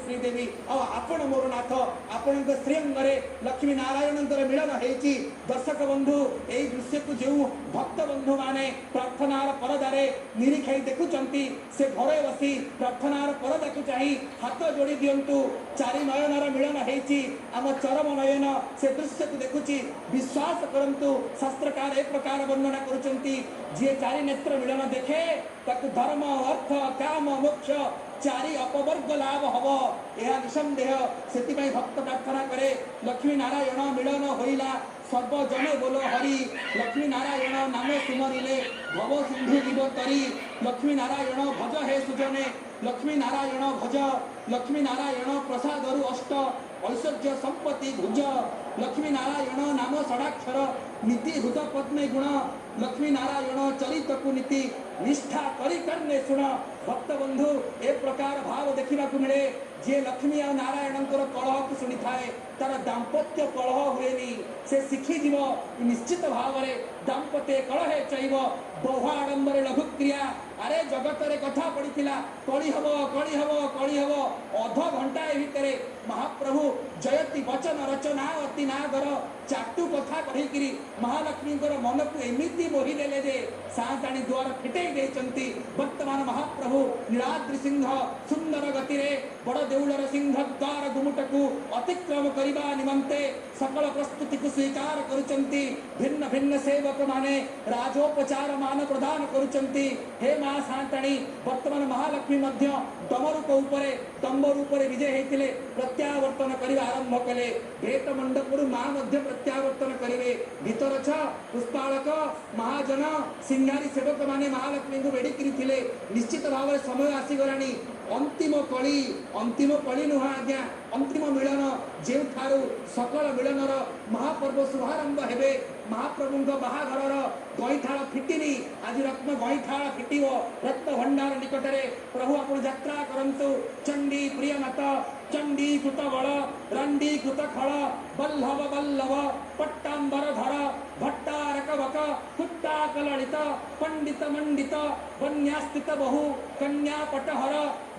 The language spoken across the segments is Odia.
ଶ୍ରୀଦେବୀ ଆଉ ଆପଣ ମୋର ନାଥ। ଆପଣଙ୍କ ଶ୍ରୀଅଙ୍ଗରେ ଲକ୍ଷ୍ମୀ ନାରାୟଣଙ୍କର ମିଳନ ହେଇଛି। ଦର୍ଶକ ବନ୍ଧୁ, ଏଇ ଦୃଶ୍ୟକୁ ଯେଉଁ ଭକ୍ତ ବନ୍ଧୁ ମାନେ ପ୍ରାର୍ଥନାର ପରଦାରେ ନିରୀକ୍ଷାଇ ଦେଖୁଛନ୍ତି, ସେ ଘରେ ବସି ପ୍ରାର୍ଥନାର ପରଦାକୁ ଚାହିଁ ହାତ ଯୋଡ଼ି ଦିଅନ୍ତୁ। ଚାରି ନୟନର ମିଳନ ହେଇଛି। ଆମ ଚରମ ନୟନ ସେ ଦୃଶ୍ୟକୁ ଦେଖୁଛି। ବିଶ୍ୱାସ କରନ୍ତୁ, ଶାସ୍ତ୍ରକାର ଏ ପ୍ରକାର ବର୍ଣ୍ଣନା କରୁଛନ୍ତି, ଯିଏ ଚାରି ନେତ୍ର ମିଳନ ଦେଖେ ତାକୁ ଧର୍ମ, ଅର୍ଥ, କାମ, ମୋକ୍ଷ ଚାରି ଅପବର୍ଗ ଲାଭ ହବ, ଏହା ନିଃସନ୍ଦେହ। ସେଥିପାଇଁ ଭକ୍ତ ପ୍ରାର୍ଥନା କରେ, ଲକ୍ଷ୍ମୀ ନାରାୟଣ ମିଳନ ହୋଇଲା ସର୍ବଜନେ ବୋଲ ହରି। ଲକ୍ଷ୍ମୀ ନାରାୟଣ ନାମ ସୁମରିଲେ ଭବ ସିନ୍ଧୁ ଯିବ ତରି। ଲକ୍ଷ୍ମୀ ନାରାୟଣ ଭଜ ହେ ସୁଜନେ, ଲକ୍ଷ୍ମୀ ନାରାୟଣ ଭଜ। ଲକ୍ଷ୍ମୀ ନାରାୟଣ ପ୍ରସାଦରୁ ଅଷ୍ଟ ଐଶ୍ୱର୍ଯ୍ୟ ସମ୍ପତ୍ତି ଭୁଜ। ଲକ୍ଷ୍ମୀ ନାରାୟଣ ନାମ ଷଡ଼ାକ୍ଷର ନୀତି ହୃଦ ପଦ୍ମେ ଗୁଣ। ଲକ୍ଷ୍ମୀ ନାରାୟଣ ଚରିତକୁ ନୀତି ନିଷ୍ଠା କରି କର୍ଣ୍ଣେ ଶୁଣ। ଭକ୍ତ ବନ୍ଧୁ, ଏ ପ୍ରକାର ଭାବ ଦେଖିବାକୁ ମିଳେ। ଯିଏ ଲକ୍ଷ୍ମୀ ଆଉ ନାରାୟଣଙ୍କର କଳହକୁ ଶୁଣିଥାଏ, ତାର ଦାମ୍ପତ୍ୟ କଳହ ହୁଏନି। ସେ ଶିଖିଯିବ ନିଶ୍ଚିତ ଭାବରେ, ଦାମ୍ପତ୍ୟ କଳହେ ଚୈବ ବହୁ ଆଡମ୍ବରେ ଲଘୁକ୍ରିୟା। ଆରେ, ଜଗତରେ କଥା ପଡ଼ିଥିଲା, କଳି ହବ, କଳି ହବ, କଳି ହବ। ଅଧ ଘଣ୍ଟାଏ ଭିତରେ ମହାପ୍ରଭୁ ଜୟତି ବଚନ ରଚନା ଅତି ନାଗର ଚାଟୁ କଥା କହିକିରି ମହାଲକ୍ଷ୍ମୀଙ୍କର ମନକୁ ଏମିତି ମୋହି ଦେଲେ ଯେ ସାଆନ୍ତାଣୀ ଦ୍ୱାର ଫିଟେଇ ଦେଇଛନ୍ତି। ବର୍ତ୍ତମାନ ମହାପ୍ରଭୁ ନୀଳାଦ୍ରି ସିଂହ ସୁନ୍ଦର ଗତିରେ ବଡ଼ ଦେଉଳର ସିଂହ ଦ୍ୱାର ଗୁମୁଟକୁ ଅତିକ୍ରମ କରିବା ନିମନ୍ତେ ସକଳ ପ୍ରସ୍ତୁତିକୁ ସ୍ୱୀକାର କରୁଛନ୍ତି। ଭିନ୍ନ ଭିନ୍ନ ସେବକମାନେ ରାଜୋପଚାର ମାନ ପ୍ରଦାନ କରୁଛନ୍ତି। ହେ ମା ସାଆନ୍ତାଣୀ, ବର୍ତ୍ତମାନ ମହାଲକ୍ଷ୍ମୀ ମଧ୍ୟ ଡମରୁକ ଉପରେ ଡମ୍ବ ରୂପରେ ବିଜେ ହେଇଥିଲେ, ପ୍ରତ୍ୟାବର୍ତ୍ତନ କରିବା ଆରମ୍ଭ କଲେ। ଭେଟ ମଣ୍ଡପରୁ ମା ମଧ୍ୟ ପ୍ରତ୍ୟାବର୍ତ୍ତନ କରିବେ। ଭିତରଛ, ପୁଷ୍ପାଳକ, ମହାଜନ, ସିଂହାରୀ ସେବକମାନେ ମହାଲକ୍ଷ୍ମୀଙ୍କୁ ବେଢ଼ିକିରି ଥିଲେ। ନିଶ୍ଚିତ ଭାବରେ ସମୟ ଆସିଗଲାଣି। ଅନ୍ତିମ କଳି, ଅନ୍ତିମ କଳି ନୁହଁ ଆଜ୍ଞା, ଅନ୍ତିମ ମିଳନ, ଯେଉଁଠାରୁ ସକଳ ମିଳନର ମହାପର୍ବ ଶୁଭାରମ୍ଭ ହେବେ। ମହାପ୍ରଭୁଙ୍କ ବାହାଘରର ଗଇଁଠାଳ ଫିଟିନି, ଆଜି ରତ୍ନ ଗଇଁଠାଳ ଫିଟିବ ରତ୍ନ ଭଣ୍ଡାର ନିକଟରେ। ପ୍ରଭୁ, ଆପଣ ଯାତ୍ରା କରନ୍ତୁ। ଚଣ୍ଡୀ ପ୍ରିୟନାଥ, ଚଣ୍ଡୀ କୃତ ବଳ, ରଣ୍ଡୀ କୃତ ଖଳ, ବଲ୍ଲଭ ବଲ୍ଲଭ ପଟ୍ଟାମ୍ବର ଧର, ଭଟ୍ଟାରକ ବକ କୁଟ୍ଟା କଲଳିତ, ପଣ୍ଡିତ ମଣ୍ଡିତ, ବନ୍ୟାସ୍ଥିତ ବହୁ କନ୍ୟା ପଟହର,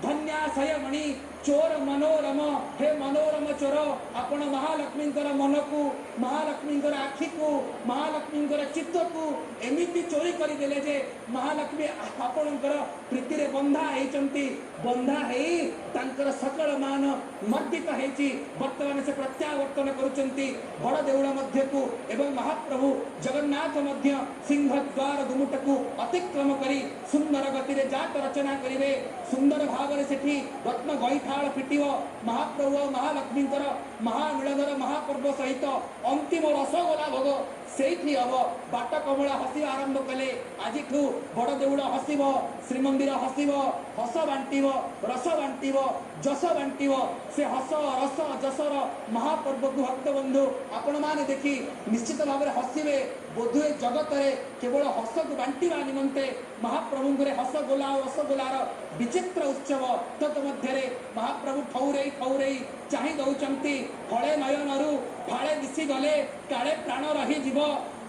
ଧନ୍ୟାଶୟମଣି ଚୋର ମନୋରମ। ହେ ମନୋରମ ଚୋର, ଆପଣ ମହାଲକ୍ଷ୍ମୀଙ୍କର ମନକୁ, ମହାଲକ୍ଷ୍ମୀଙ୍କର ଆଖିକୁ, ମହାଲକ୍ଷ୍ମୀଙ୍କର ଚିତ୍ତକୁ ଏମିତି ଚୋରି କରିଦେଲେ ଯେ ମହାଲକ୍ଷ୍ମୀ ଆପଣଙ୍କର ପ୍ରୀତିରେ ବନ୍ଧା ହେଇଛନ୍ତି। ବନ୍ଧା ହେଇ ତାଙ୍କର ସକଳ ମାନ ମର୍ଦିତ ହେଇଛି। ବର୍ତ୍ତମାନ ସେ ପ୍ରତ୍ୟାବର୍ତ୍ତନ କରୁଛନ୍ତି ବଡ଼ ଦେଉଳ ମଧ୍ୟକୁ ଏବଂ ମହାପ୍ରଭୁ ଜଗନ୍ନାଥ ମଧ୍ୟ ସିଂହ ଦ୍ୱାର ଗୁମୁଟକୁ ଅତିକ୍ରମ କରି ସୁନ୍ଦର ଗତିରେ ଜାତ ରଚନା କରିବେ। ସୁନ୍ଦର ଭାବରେ ସେଠି ରତ୍ନ ଗଇଁଠାଳ ଫିଟିବ। ମହାପ୍ରଭୁ ଆଉ ମହାଲକ୍ଷ୍ମୀଙ୍କର ମହାମିଳନର ମହାପର୍ବ ସହିତ ଅନ୍ତିମ ରସଗୋଲା ଭୋଗ ସେଇଠି ହବ। ବାଟ କମଳା ହସିବା ଆରମ୍ଭ କଲେ। ଆଜିଠୁ ବଡ଼ ଦେଉଳ ହସିବ, ଶ୍ରୀମନ୍ଦିର ହସିବ, ହସ ବାଣ୍ଟିବ, ରସ ବାଣ୍ଟିବ, ଯଶ ବାଣ୍ଟିବ। ସେ ହସ ରସ ଯଶର ମହାପର୍ବକୁ ଭକ୍ତବନ୍ଧୁ ଆପଣମାନେ ଦେଖି ନିଶ୍ଚିତ ଭାବରେ ହସିବେ। ବୋଧହୁଏ ଜଗତରେ କେବଳ ହସକୁ ବାଣ୍ଟିବା ନିମନ୍ତେ ମହାପ୍ରଭୁଙ୍କର ହସଗୋଲା ଓ ରସଗୋଲାର ବିଚିତ୍ର ଉତ୍ସବ। ତତ୍ ମଧ୍ୟରେ ମହାପ୍ରଭୁ ଠଉରେଇ ଠଉରେଇ ଚାହିଁ ଦଉଛନ୍ତି। ଫଳେ ନୟନରୁ ଫାଳେ ଦିଶିଗଲେ କାଳେ ପ୍ରାଣ ରହିଯିବ,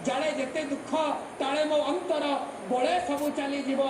ଜାଳେ ଯେତେ ଦୁଃଖ କାଳେ ମୋ ଅନ୍ତର ବଳେ ସବୁ ଚାଲିଯିବ।